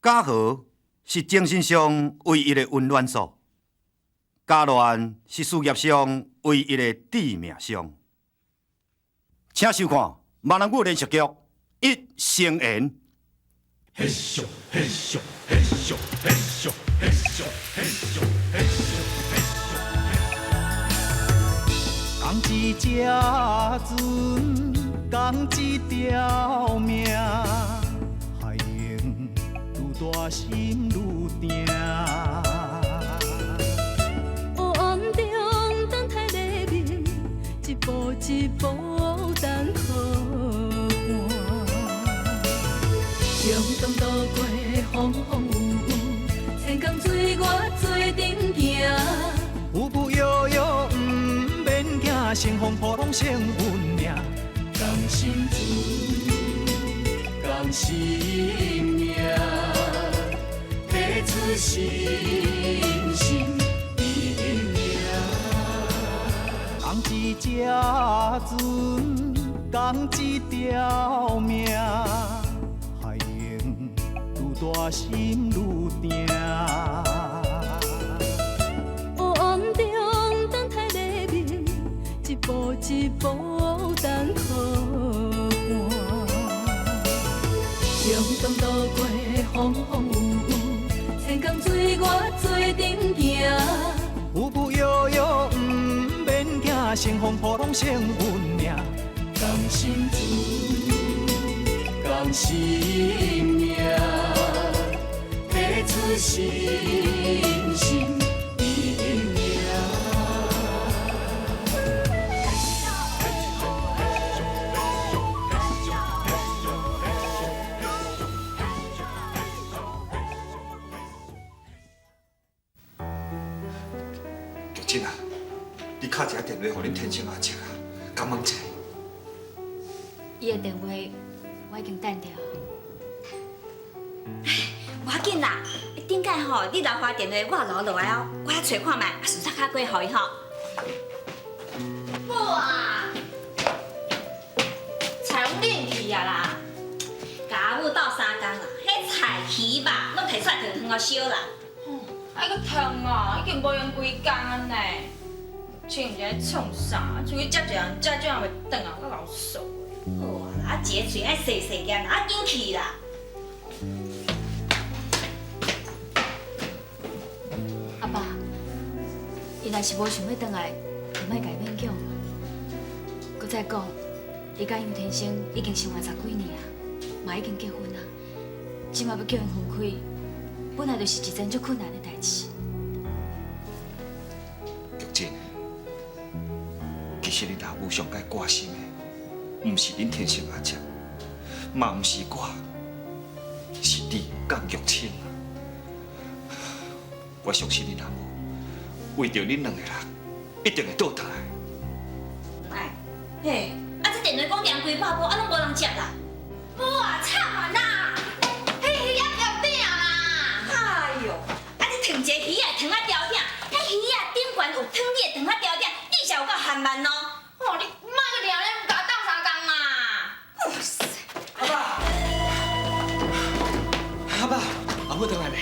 家和是精神上唯一的溫暖所，家亂是事業上唯一的致命傷。請收看閩南語連續劇《一生緣》。嘿咻嘿咻嘿咻嘿咻嘿咻嘿咻嘿咻嘿咻。仝一隻船，仝一條命，海浪愈大心愈定。黑暗中等待黎明，一步一步等靠岸。共同渡过风风雨雨，千江水我做阵行。有无摇摇毋免惊，乘风破浪胜运命。仝心船，仝性命，彼此心心意命。仝一隻船，仝一條命，海浪愈大心愈定。黑暗中等待黎明，一步一步等靠岸。共同渡过风风雨雨，千江水我做阵行。有无摇摇毋免惊，乘风破浪胜运命。仝心船，仝性命，彼此心心意命。玉珍啊，你敲一个電話予恁天生阿叔啊，感問一下。伊的電話我已經等著。無要緊啦，頂擺吼，你留下電話，我留落來哦，我來揣看覓，啊，順手敲過予伊吼。哇！菜攏冷去啊啦！共阿母鬥相共啦，彼菜魚肉攏提出來燙燙予燒啦。啊，閣燙哦，已經無閒規工啊呢。凊知咧創啥？出去食一人，食這人袂轉啊，夠老媠的。好啊啦，啊一個喙愛細細咽，啊緊去啦。阿爸，伊若是無想欲轉來，就莫共伊勉強。閣再講，伊佮楊天生已經相愛十幾年啊，嘛已經結婚啊，這馬欲叫𪜶分開，本來就是一件足困難的代誌。玉珍，其實恁老母上該掛心的，毋是恁天生阿叔，嘛毋是我，是你佮玉清啊。我相信恁老母，為著恁兩個人，一定會倒轉來。哎，嘿，啊這電話講連幾百部，啊攏無人接啦。母啊，慘啊啦！彼魚仔掉鼎啦！哎喲，啊你燙一个魚仔燙啊掉鼎，彼魚仔頂懸有湯，你會燙啊掉鼎，你是有夠含慢哦。哦，你莫閣掠咧，毋共我鬥相共嘛！哇塞！阿爸，阿爸，阿母轉來未？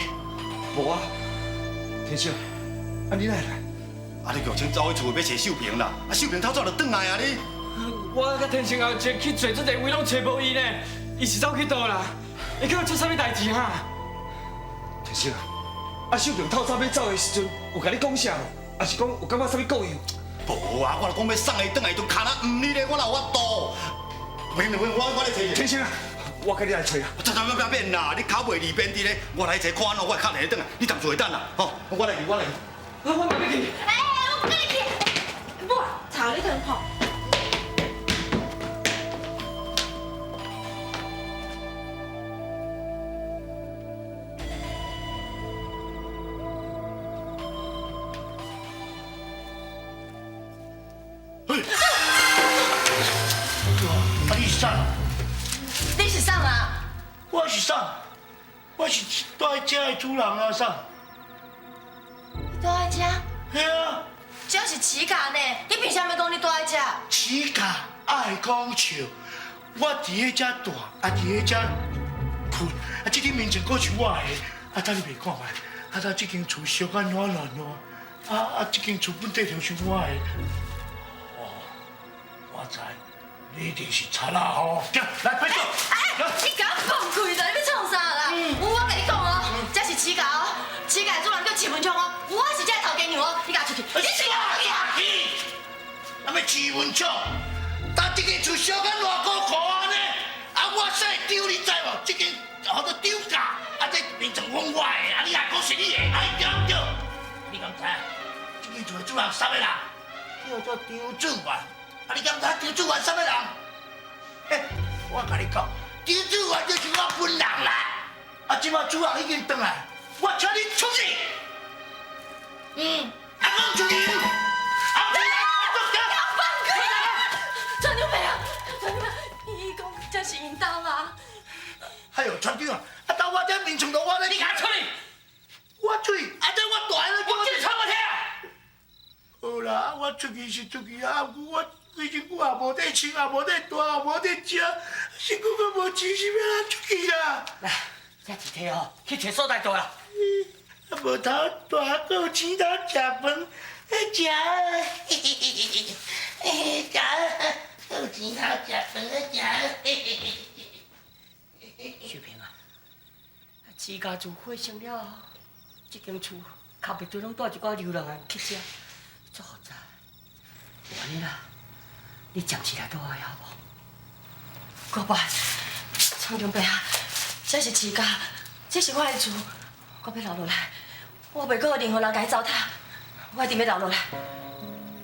無啊。天生，啊你哪會來？啊你玉清走去厝欲揣秀萍啦，啊秀萍透早就轉來啊你。我佮天生阿叔去揣足濟位攏揣無伊呢，伊是走去佗啦？伊敢有出啥物代誌哈？天生啊，啊秀萍透早欲走的時陣，有共你講啥無？抑是講有感覺啥物故意？無啊，我就講欲送伊轉來，就牽啊毋你咧，我哪有法度？免免，我來揣。天生啊，我共你來揣啊。別別別免啦，你跤袂離邊佇咧，我來揣看按怎，我會敲電話轉來，你踮厝內等啦，吼，我來去，我來去。啊，我嘛欲去。哎，我共你去。母，茶你湯吼。啊，你是啥？你是啥啊？我是啥？我是住佇遮的主人啊，啥？你住佇遮？嘿啊。這是市價呢，你憑啥物講你住佇遮？市價愛講笑，我佇咧遮住，啊佇咧遮睏，啊，這間眠床閣是我的，啊，等你袂看覓，啊，這間厝燒甲軟爛爛，啊，這間厝本底就是我的。哦，我知，你一定是賊仔吼，來拍手。哎，你共我放開啦！你欲創啥啦？我共你講哦，這是市家哦，市家的主人叫徐文昌哦，我是這頭家娘哦，你共我出去！你出去！啥物徐文昌？但這間厝燒甲偌糊糊按呢？啊，我姓張，你知無？這間號做張家，啊，這眠床阮我的，啊，你也講是你的，哎，對毋對？你敢知？這間厝的主人啥物人？叫做張志源。啊，你敢知張志源啥物人？嘿，我共你講，張志源就是我本人啦。啊，這擺主人已經轉來，我請你出去。嗯，啊，講出去。啊，出來！放開！船長伯啊，船長伯，伊講這是𪜶兜啊。哎呦，船長啊，啊，當我這眠床都我咧，你共我出去！我出去，啊，這我大个，我叫你出我聽。好啦，我出去是出去啊，毋過我規身軀也無得穿，也無得帶，也無得食，身軀閣無錢，是欲按怎出去啦？來，這一提吼，去揣所在做啦。啊，無頭大，閣有錢通食飯，食，嘿嘿嘿嘿嘿，食，閣有錢通食飯，食，嘿嘿嘿。秀萍啊，市家自火生了後，這間厝較袂對攏帶一寡流浪漢去遮，足複雜。按呢啦，你暫時來住我遐好無？國伯，廠長伯啊，這是市家，這是我的厝，我欲留落來，我袂閣予任何人共伊糟蹋，我一定欲留落來。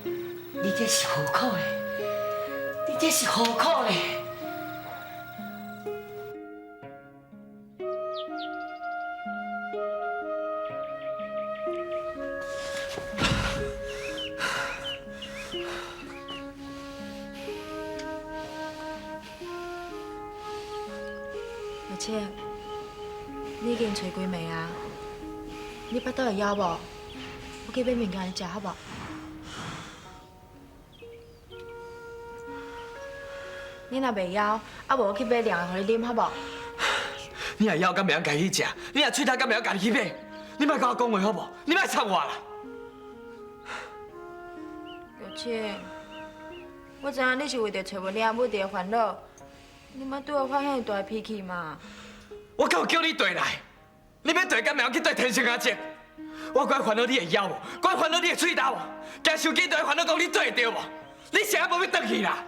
你這是何苦呢？你這是何苦呢？玉清，你已經揣幾暝啊？你腹肚會枵無？我去買物件你食好無？你若袂枵，啊無我去買涼的予你啉好無？你若枵，敢袂曉家己去食？你若喙焦，敢袂曉家己去買？你莫共我講話好無？你莫插我啦！玉清，我知影你是為著揣無你阿母佇咧煩惱，你莫對我發遐爾大脾氣嘛！我敢有叫你綴來？你欲綴，敢袂曉去綴天生阿叔？我閣煩惱你會枵無？閣煩惱你會喙焦無？驚手機都會煩惱講你綴會著無？你啥無欲轉去啦？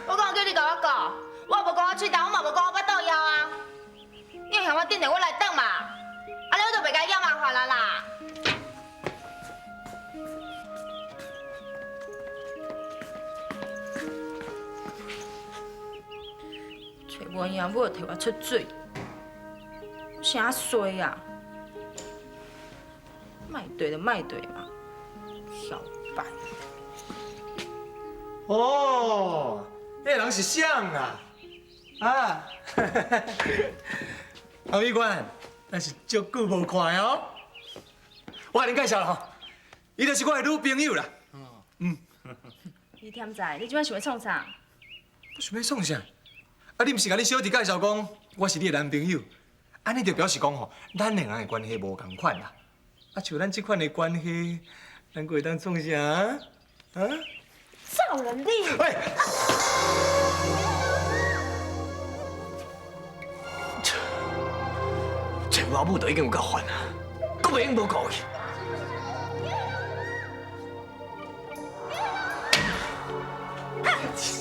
我敢有叫你共我顧？我無講我喙焦，我嘛無講我腹肚枵啊！你會嫌我轉來，我來轉嘛？按呢我就袂共你惹麻煩啦啦！揣無𪜶母就替我出水，啥衰啊！莫綴就莫綴嘛，小白。哦，彼个人是誰啊？啊，洪医官，咱是足久無看哦。我共恁介紹啦吼，伊就是我的女朋友啦。嗯。李天才，你這擺想欲創啥？我想欲創啥？啊，你毋是共你小弟介紹講，我是你的男朋友，按呢就表示講吼，咱兩人的關係無仝款啦。啊，像咱這款的關係，咱閣會當創啥？啊？走人你！喂！揣無阿母就已經有夠煩啊，閣袂用無顧去。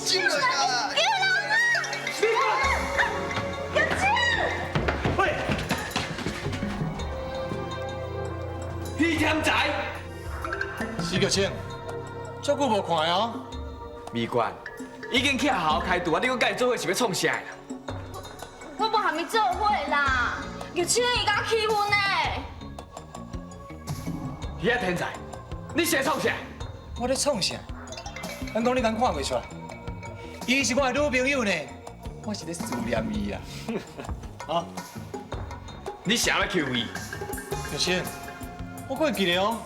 進來啦！喂！許添財，施玉清，足久無看哦。美冠，已經去學校開除啊！你閣佮伊做伙是欲創啥啦？我無和伊做伙啦，玉清伊共我欺負呢。許天才，你是咧創啥？我咧創啥？咱講你敢看袂出來？伊是我的女朋友呢，我是咧思念伊啊。啊？你啥咧欺負伊？玉清，我閣會記得哦。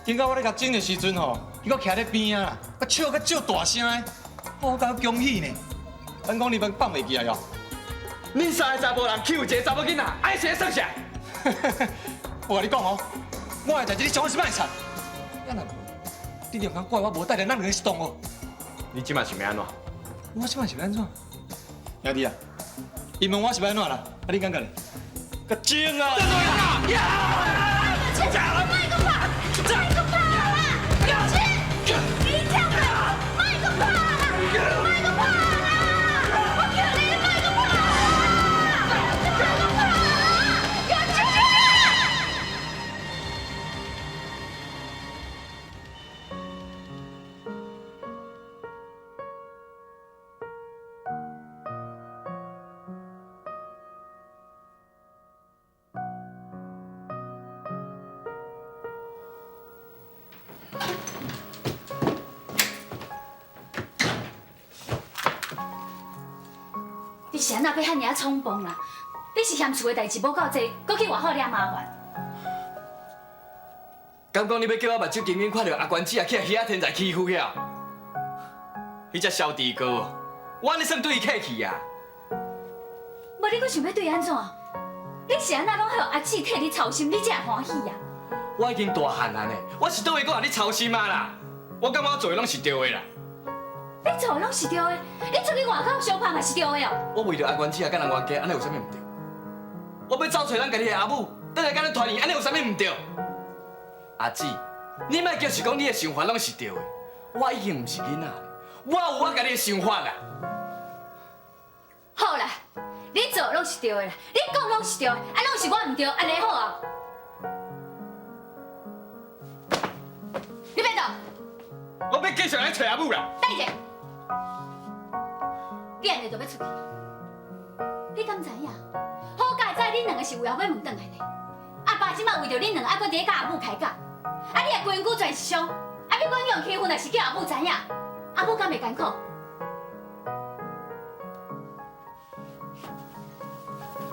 頂擺我咧共整的時陣吼，伊閣徛咧邊仔啦，我笑甲足大聲的，我感覺恭喜呢。咱講你欲放袂記啊喲？恁三个查甫人欺负一个查某囡仔，按呢是咧耍啥？我共你讲哦，我的代志你上好是莫插。啊若无，你两工怪我无带着咱两个行动哦。你这马想欲按怎？我这马是欲按怎？兄弟啊，伊问我是欲按怎啦？啊，你感觉咧？共整啊！莫阁拍，莫阁拍啦！玉清，你这样莫阁拍啦，莫阁拍啦！我叫你莫阁拍啦，莫阁拍啦！玉清。你是按怎欲遐尔仔冲动啦？你是嫌厝的代志无够济，阁去外口惹麻烦？敢讲你欲叫我目睭紧紧看著阿关姊仔去予鱼仔天才欺负了？彼只小弟哥，我按呢算对伊客气啊？无你阁想欲对伊按怎？你是按怎拢予阿姊替你操心，你才会欢喜啊？我已经大汉啊呢，我是佗位阁予你操心啊啦？我感觉我做的拢是对的啦。你做的拢是对的，你出去外口相拍嘛是对的哦。我为著阿关姊仔佮人冤家，按呢有啥物毋对？我欲走揣咱家己的阿母，转来佮咱团圆，按呢有啥物毋对？阿姊，你莫叫是讲你的想法拢是对的，我已经毋是囡仔，我有我家己的想法啦。好啦，你做的拢是对的啦，你讲拢是对的，啊拢是我毋对，按呢好啊？你欲倒？我欲继续来揣阿母啦。等一下，你按呢就欲出去？你敢知影？好佳哉，恁两个是为后欲问转来呢。阿爸这摆为著恁两个，还阁伫咧佮阿母开讲。啊，你若规身躯全是伤，啊，你管用欺负，若是叫阿母知影，阿母敢袂艰苦？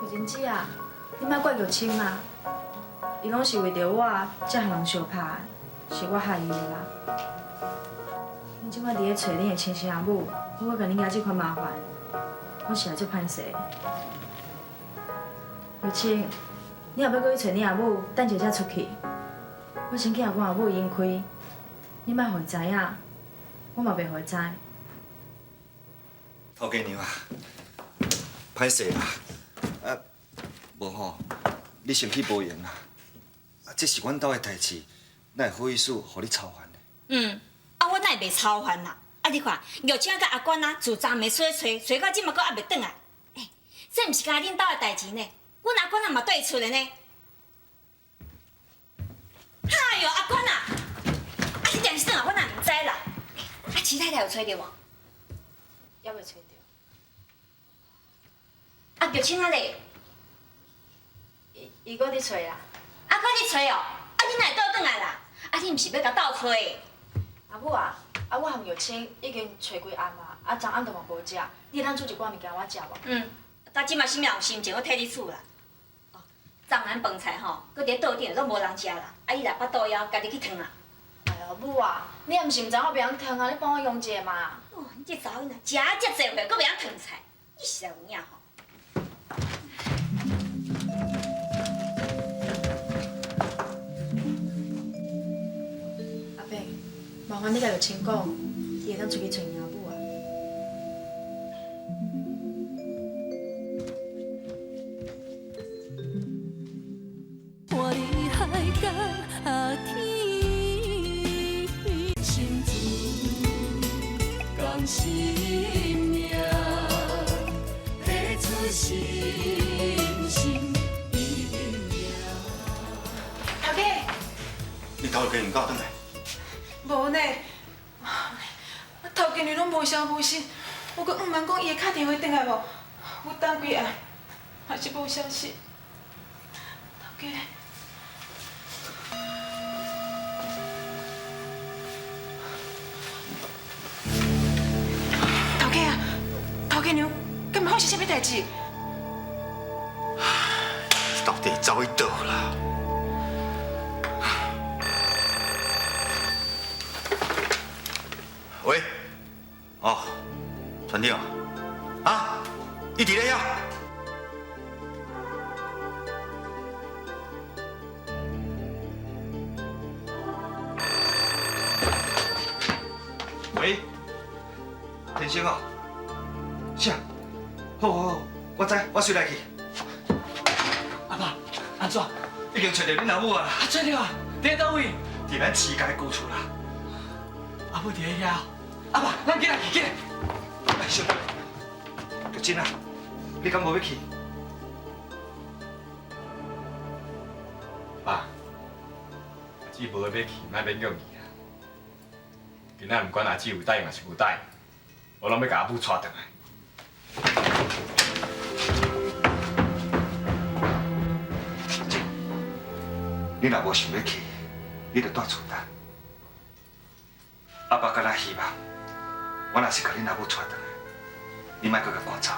玉珍姊啊，你莫怪玉清啊，伊拢是为著我才予人相拍的，是我害伊的啦。恁这摆伫咧揣恁的亲生阿母，我阁共恁惹这款麻烦，我实在足歹势。玉清，你若欲阁去揣恁阿母，等一下才出去。我先去予阮阿母引开，你莫予伊知影，我嘛袂予伊知。头家娘啊，歹势啦，啊，无吼，你生气无闲啦。啊，这是阮兜的代志，哪会好意思予你操烦呢？嗯，啊，我哪会袂操烦啦？啊，你看，玉清佮阿关啊，自昨暝出去揣，揣到这马阁犹未转来。欸，这毋是干恁兜的代志呢，阮阿关啊嘛缀出来呢。哎哟，阿关啊，啊你电视转来，我哪毋知啦？啊，齐太太有揣著无？犹未揣著。啊，玉清啊咧？伊阁伫揣啦。啊，阁伫揣哦？啊，你哪会倒转来啦？啊，你毋是欲共斗揣？阿母啊，啊我和玉清已经揣几暗啊，啊昨暗都嘛无食，你会当煮一寡物件我食无？嗯，到这马啥物人有心情阁替你煮啦？哦，昨暗饭菜吼，阁伫咧桌顶，拢无人食啦。啊，伊若腹肚枵，家己去烫啦。哎哟，母啊，你也毋是毋知我袂晓烫啊，你帮我用一下嘛。哦，你这查某囡仔食啊遮济岁，阁袂晓烫菜，你实在有影吼。阿伯，麻烦你共玉清讲，伊会当出去揣𪜶阿母啊。看你海角天，心事共心命，彼此心心意意。头家，你头家娘敢有转来？无呢，头家娘拢无消无息，我阁毋问讲伊会敲电话转来无？我等几暗，还是无消息。头家。头家啊，头家娘，敢会发生啥物代志？到底走去佗啦？喂，哦，船长，啊，伊伫咧遐。生哦。啥？好好好，我知，我随来去。阿爸，按怎？已经揣著恁阿母啊！啊，揣著啊！伫佗位？伫咱徐家的旧厝啦。阿母伫遐。阿爸，咱紧来去，紧来。哎，小等，玉珍啊，你敢无欲去？爸，阿姊无欲去，莫勉强伊啦。今仔毋管阿姊有答应抑是无答应，我拢欲共阿母带转来。你若无想欲去，你就蹛厝等。阿爸敢若希望，我若是共恁阿母带转来，你莫阁共赶走。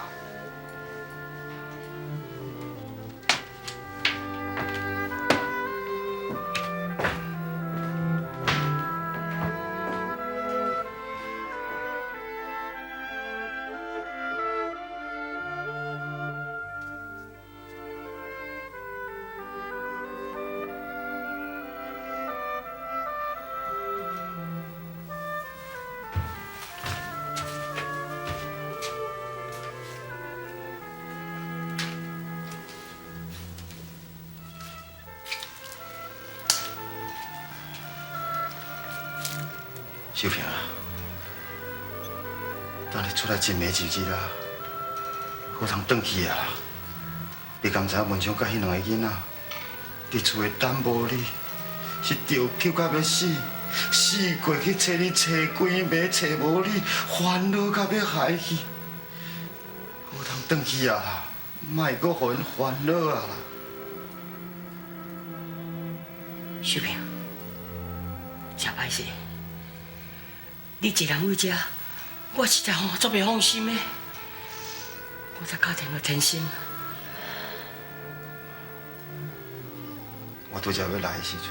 秀萍啊，等你出来真暝一日啊，好通转去啊啦。你敢知影文昌佮彼两个囡仔伫厝内等无你，是着急到欲死，死过去揣你揣几暝揣无你，烦恼到欲害去。好通转去啊啦，莫阁予𪜶烦恼啊啦。秀萍，真歹势。你一人为遮，我实在吼足袂放心的。我才敲电话天生。我拄才欲来的时阵，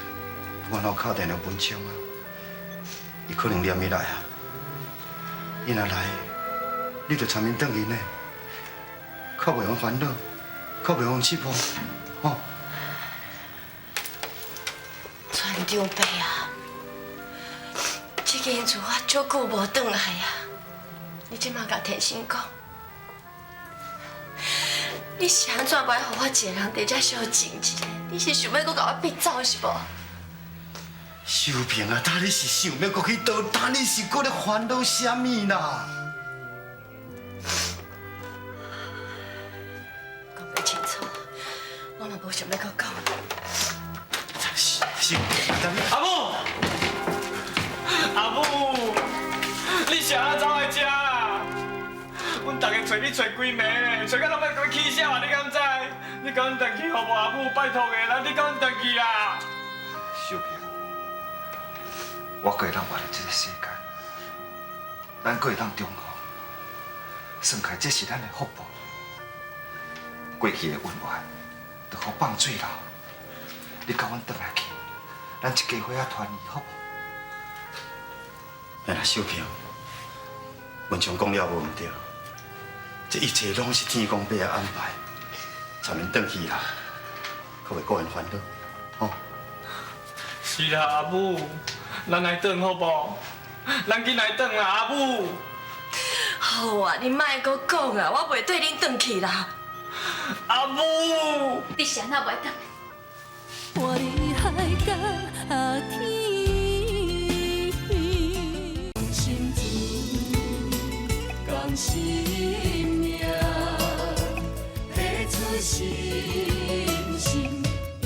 我哪有敲电话文昌啊？伊可能念伊来啊。伊若来，你就参𪜶转去呢，较袂予烦恼，较袂予失望，吼。船长伯啊！这间厝我足久无转来啊！你这马共天生讲，你是按怎无爱予我一个人伫遮小静一下？你是想欲阁共我逼走是无？秀萍啊，到底是想欲阁去佗？到底是阁咧烦恼啥物啦？讲袂清楚，我嘛无想欲阁讲。秀萍，阿母。阿母，你是按怎走来遮啊？阮逐家揣你揣几暝，揣到拢欲起痟啊！你敢知？你共阮转去好无？阿母，拜托的啦，你共阮转去啦！秀萍，我阁会当活伫这个世间，咱阁会当重逢，算起来这是咱的福报。过去的恩怨，就予放水流。你共阮转来去，咱一家伙仔团圆，好无？哎啦，秀萍，文昌讲了无毋对，这一切拢是天公伯的安排，参𪜶转去啦，阁袂顾𪜶烦恼，吼。是啦，阿母，咱来转好无？咱紧来转啦，阿母。好啊，你莫阁讲啊，我袂缀恁转去啦。阿母，你是按怎袂转？我离海角天。心命，提出心心意意。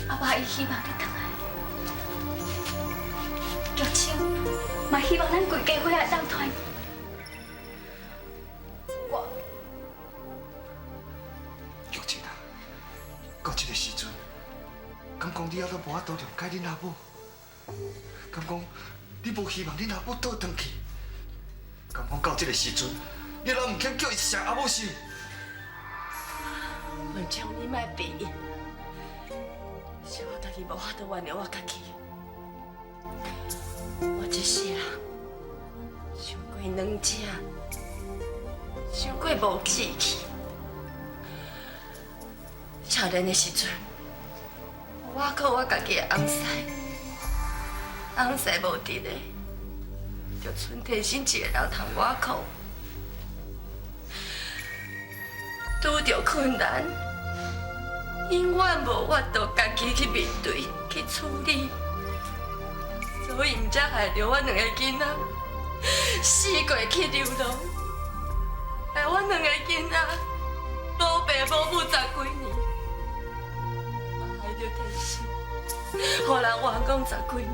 阿爸伊希望你转来，玉清嘛希望咱规家伙会当团圆。你还阁无法度谅解恁阿母？敢讲你无希望恁阿母倒转去？敢讲到这个时阵，你拢毋肯叫伊一声阿母是？文昌，你莫逼伊，是我家己无法度原谅我家己。我这世人伤过软正，伤过无志气。少年的时阵，我靠我家己的翁婿，翁婿无伫咧，就賰天生一个人通我靠。拄著困难，永远无法度家己去面对、去处理，所以毋才害著我两个囡仔四过去流浪，害我两个囡仔无爸无母十几年，嘛害著天生，予人冤枉十几年。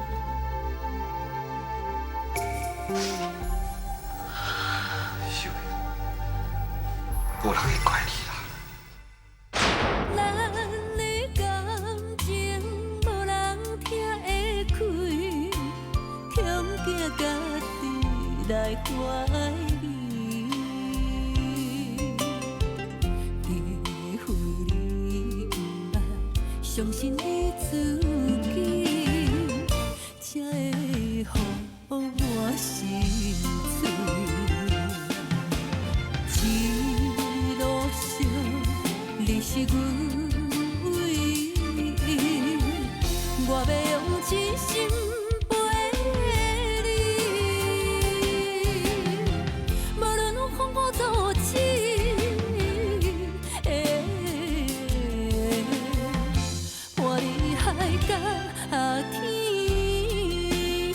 秀萍，无人会怪你啦。咱的感情无人听会开，恐惊家己来怀疑。除非你毋捌相信你自己，才会予我心碎。一路上，你是阮。